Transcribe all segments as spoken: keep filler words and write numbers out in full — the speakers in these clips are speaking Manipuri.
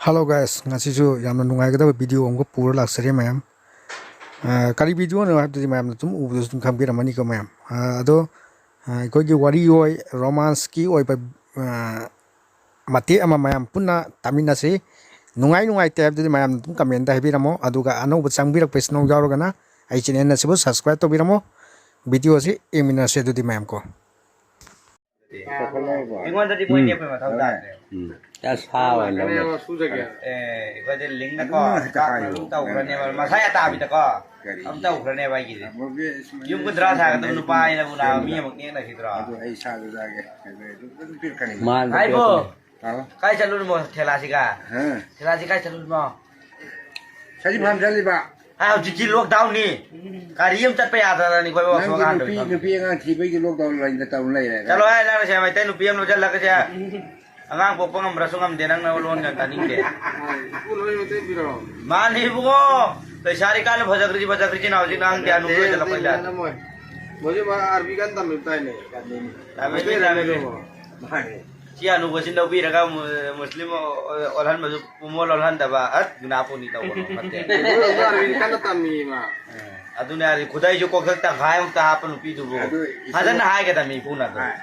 Hello guys, ꯉꯁꯤꯁꯨ ꯌꯥꯝꯅ ꯅꯨꯡꯉꯥꯏꯒꯗꯕ video ꯑꯃꯒ ꯄꯨꯔ ꯂꯥꯛꯆꯔꯦ ꯃꯌꯥꯝ꯫ ꯑ, ꯀꯔꯤ video ꯅꯣ ꯍꯥꯏꯕꯗꯨꯗꯤ ꯃꯌꯥꯝꯅ ꯑꯗꯨꯝ ꯎꯕꯗꯁꯨ ꯑꯗꯨꯝ ꯈꯪꯕꯤꯔꯝꯃꯅꯤꯀꯣ ꯃꯌꯥꯝ꯫ ꯑ, ꯑꯗꯣ, ꯑ, ꯑꯩꯈꯣꯏꯒꯤ ꯋꯥꯔꯤ ꯑꯣꯏ, romance ꯀꯤ ꯑꯣꯏꯕ, ꯑ, ꯃꯇꯦꯛ ꯑꯃ ꯃꯌꯥꯝ ꯄꯨꯟꯅ ꯇꯥꯃꯤꯟꯅꯁꯤ꯫ ꯅꯨꯡꯉꯥꯏ ꯅꯨꯡꯉꯥꯏꯇꯦ ꯍꯥꯏꯕꯗꯨꯗꯤ ꯃꯌꯥꯝꯅ ꯑꯗꯨꯝ comment ꯇ ꯍꯥꯏꯕꯤꯔꯝꯃꯣ꯫ ꯑꯗꯨꯒ ꯑꯅꯧꯕ ꯆꯪꯕꯤꯔꯛꯄ ꯏꯆꯤꯟ ꯏꯅꯥꯎ ꯌꯥꯎꯔꯒꯅ ꯑꯩ channel ꯑꯁꯤꯕꯨ subscribe ꯇꯧꯕꯤꯔꯝꯃꯣ꯫ Video ꯑꯁꯤ ꯌꯦꯡꯃꯤꯟꯅꯔꯁꯦ ꯑꯗꯨꯗꯤ ꯃꯌꯥꯝ ꯀꯣ꯫ ꯑꯩꯉꯣꯟꯗꯗꯤ ꯃꯣꯏ ꯎꯝ꯫ ꯅꯦꯛꯄꯩ ꯃꯊꯧ ꯇꯥꯗ꯭ꯔꯦ꯫ ꯎꯝ꯫ ꯌꯥꯝ ꯁꯥꯕ ꯂꯧꯅꯦ꯫ ꯑꯦ, ꯑꯩꯈꯣꯏꯗꯤ ꯂꯤꯡꯅꯀꯣ, ꯑꯗꯨꯝ ꯍꯦꯛꯇ ꯀꯥꯞꯅ ꯍꯥꯏꯌꯣ꯫ ꯑꯗꯨꯝ ꯇꯧꯈ꯭ꯔꯅꯦꯕ꯫ ꯃꯁꯥ ꯌꯥ ꯇꯥꯕꯤꯗꯀꯣ꯫ ꯀꯔꯤ? ꯑꯗꯨꯝ ꯇꯧꯈ꯭ꯔꯅꯦꯕ ꯑꯩꯒꯤꯗꯤ꯫ ꯑꯃꯨꯛꯀꯤ ꯌꯨꯝ ꯀꯨꯟꯊ꯭ꯔꯥ ꯁꯥꯒꯗꯕ ꯅꯨꯄꯥ ꯑꯩꯅꯕꯨ ꯅꯥꯕ ꯃꯤ ꯑꯃꯨꯛ ꯅꯦꯛꯅꯈꯤꯗ꯭ꯔꯣ? ꯑꯗꯨ ꯑꯩ ꯏꯁꯥꯗꯨꯗꯒꯤ ꯑꯗꯨꯝ ꯄꯤꯔꯛꯀꯅꯤ꯫ ꯃꯥꯅ ꯍꯥꯏꯕꯣ! ꯄꯤꯔꯛꯀꯅꯤ꯫ ꯀꯥꯏ ꯆꯠꯂꯨꯔꯤꯃꯣ ꯊꯦꯂꯥꯁꯤꯒ? ꯍꯥ? ꯊꯦꯂꯥꯁꯤ ꯀꯥꯏ ꯆꯠꯂꯨꯔꯤꯃꯣ? ꯁꯖꯤꯛ ꯐꯥꯝ ꯆꯠꯂꯤꯕ꯫ ꯑꯥ, ꯍꯧꯖꯤꯛꯇꯤ lockdown ꯅꯤ꯫ ꯒꯥꯔꯤ ꯑꯃ ꯆꯠꯄ ꯌꯥꯗꯗꯅꯅꯤ ꯑꯩꯈꯣꯏ ꯋꯥꯛꯁꯣꯞ ꯅꯪꯒꯤ ꯑꯍꯥꯟꯕ ꯅꯨꯄꯤ, ꯐꯝꯃꯤ꯫ ꯅꯨꯄꯤ ꯑꯉꯥꯡ ꯊꯤꯕꯒꯤ lockdown ꯂꯩꯅ ꯇꯧ ꯂꯩꯔꯦ꯫ ꯆꯠꯂꯣ ꯍꯥꯏ, ꯅꯪꯅ ꯁꯦ ꯃꯩꯇꯩ ꯅꯨꯄꯤ ꯑꯃ ꯂꯧꯁꯤꯜꯂꯒ ꯁꯦ ꯑꯉꯥꯡ ꯄꯣꯛꯄ ꯉꯝꯕ꯭ꯔꯁꯨ ꯉꯝꯗꯦ, ꯅꯪꯅ ꯂꯣꯟꯒ ꯇꯥꯅꯤꯡꯗꯦ꯫ ꯃꯥꯅꯤ ꯏꯕꯨꯡꯉꯣ, ꯂꯩꯁꯥꯔꯤꯀꯥꯟꯗ ꯐꯖꯈ꯭ꯔꯤꯁꯤ ꯐꯖꯈ꯭ꯔꯤꯁꯤ ꯅꯥꯎꯁꯤ ꯅꯪꯗꯤ ꯑꯅꯨ ꯂꯣꯏꯁꯤꯜꯂꯛꯄꯩꯗ꯫ ꯃꯣꯏꯁꯨ ꯃꯥ ꯑꯥꯔꯕꯤ ꯀꯟꯅ ꯇꯝꯃꯤꯕ ꯇꯥꯏꯅꯦ꯫ ꯇꯝꯃꯤꯕꯅꯤ, ꯇꯝꯃꯤꯕꯅꯤ꯫ ꯃꯥꯅꯤ꯫ ꯁꯤ ꯑꯅꯨꯕꯁꯤ ꯂꯧꯕꯤꯔꯒ ꯃꯨ-, ꯃꯨꯁꯂꯤꯝ ꯑꯣ-, ꯑꯣꯜꯍꯟꯕꯁꯨ ꯄꯨꯃꯣꯜ ꯑꯣꯜꯍꯟꯗꯕ, ꯑꯁ, ꯒꯨꯅꯥ ꯄꯨꯅꯤ ꯇꯧꯕ ꯅꯠꯇꯦ꯫ ꯑꯗꯨ ꯑꯣꯏꯔꯁꯨ ꯑꯥꯔꯕꯤ ꯀꯟꯅ ꯇꯝꯃꯤ ꯃꯥ꯫ ꯑꯦ, ꯑꯗꯨꯅꯦ ꯍꯥꯏꯔꯤ, ꯈꯨꯗꯩꯁꯨ ꯀꯣꯛꯊꯛ ꯇꯪꯈꯥꯏ ꯑꯃꯨꯛꯇ ꯍꯥꯞꯄ ꯅꯨꯄꯤꯗꯨꯕꯨ꯫ ꯑꯗꯨ ꯏꯁꯨ-, ꯐꯖꯅ ꯍꯥꯏꯒꯗꯕꯅꯤ ꯏꯄꯨꯅ ꯑꯗꯨ꯫ ꯍꯥꯏ꯫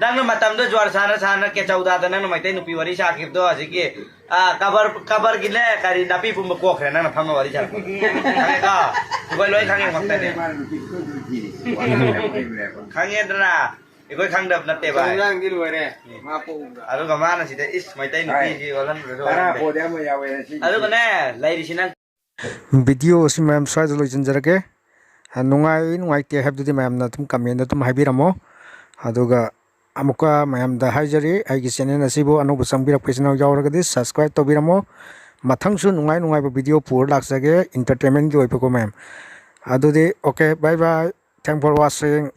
ꯅꯪꯅ ꯃꯇꯝꯗꯣ ꯖ꯭ꯋꯥꯔ ꯁꯥꯟꯅ ꯁꯥꯟꯅ ꯀꯦꯆꯧꯗꯥꯗ ꯅꯪꯅ ꯃꯩꯇꯩ ꯅꯨꯄꯤ ꯋꯥꯔꯤ ꯁꯥꯈꯤꯕꯗꯣ ꯍꯧꯖꯤꯛꯀꯤ, ꯑꯥ, ꯀꯕꯔ, ꯀꯕꯔꯒꯤꯅꯦ ꯀꯔꯤ ꯅꯥꯄꯤ ꯄꯨꯝꯕ ꯀꯣꯛꯈ꯭ꯔꯦ ꯅꯪꯅ ꯐꯝꯃ ꯋꯥꯔꯤ ꯁꯥꯔꯛꯄꯗꯣ꯫ ꯈꯪꯉꯦꯀꯣ? ꯑꯩꯈꯣꯏ ꯂꯣꯏ ꯈꯪꯉꯦ ꯃꯛꯇꯅꯦ꯫ ꯃꯥꯅ ꯅꯨꯄꯤ ꯀꯣꯏꯗꯣꯏ ꯊꯤꯔꯤꯁꯦ꯫ ꯈꯪꯉꯦꯗꯅ? ꯑꯩꯈꯣꯏ ꯈꯪꯗꯕ ꯅꯠꯇꯦ ꯚꯥꯏ꯫ ꯉꯔꯥꯡꯗꯤ ꯂꯣꯏꯔꯦ꯫ ꯎꯝ꯫ ꯃꯥ ꯄꯣꯛꯎꯕꯗ꯫ ꯑꯗꯨꯒ ꯃꯥꯅ ꯁꯤꯗ ꯏꯁ ꯃꯩꯇꯩ ꯍꯥꯏ꯫ ꯅꯨꯄꯤꯁꯤ ꯑꯣꯜꯍꯟꯕꯗꯁꯨ ꯇꯔꯥ ꯑꯣꯜꯍꯟꯗꯦ꯫ ꯄꯣꯗꯤ ꯑꯃ ꯌꯥꯎꯋꯦ ꯉꯁꯤꯒꯤ꯫ ꯑꯗꯨꯒꯅꯦ, ꯂꯩꯔꯤꯁꯤ ꯅꯪ꯫ Video ꯑꯁꯤ ꯃꯌꯥꯝ ꯁ꯭ꯋꯥꯏꯗ ꯂꯣꯏꯁꯤꯟꯖꯔꯒꯦ꯫ ꯑ, ꯅꯨꯡꯉꯥꯏ ꯅꯨꯡꯉꯥꯏꯇꯦ ꯍꯥꯏꯕꯗꯨꯗꯤ ꯃꯌꯥꯝꯅ ꯑꯗꯨꯝ comment ꯑꯗꯨꯝ ꯍꯥꯏꯕꯤꯔꯝꯃꯣ꯫ ꯑꯗꯨꯒ ꯑꯃꯨꯛꯀ ꯃꯌꯥꯝꯗ ꯍꯥꯏꯖꯔꯤ, ꯑꯩꯒꯤ channel ꯑꯁꯤꯕꯨ ꯑꯅꯧꯕ ꯆꯪꯕꯤꯔꯛꯄ ꯏꯆꯤꯟ ꯏꯅꯥꯎ ꯌꯥꯎꯔꯒꯗꯤ subscribe ꯇꯧꯕꯤꯔꯝꯃꯣ꯫ ꯃꯊꯪꯁꯨ ꯅꯨꯡꯉꯥꯏ ꯅꯨꯡꯉꯥꯏꯕ video ꯄꯨꯔ ꯂꯥꯛꯆꯒꯦ, entertainment ꯀꯤ ꯑꯣꯏꯕꯀꯣ ꯃꯌꯥꯝ꯫ ꯑꯗꯨꯗꯤ okay, bye bye, thank for watching꯫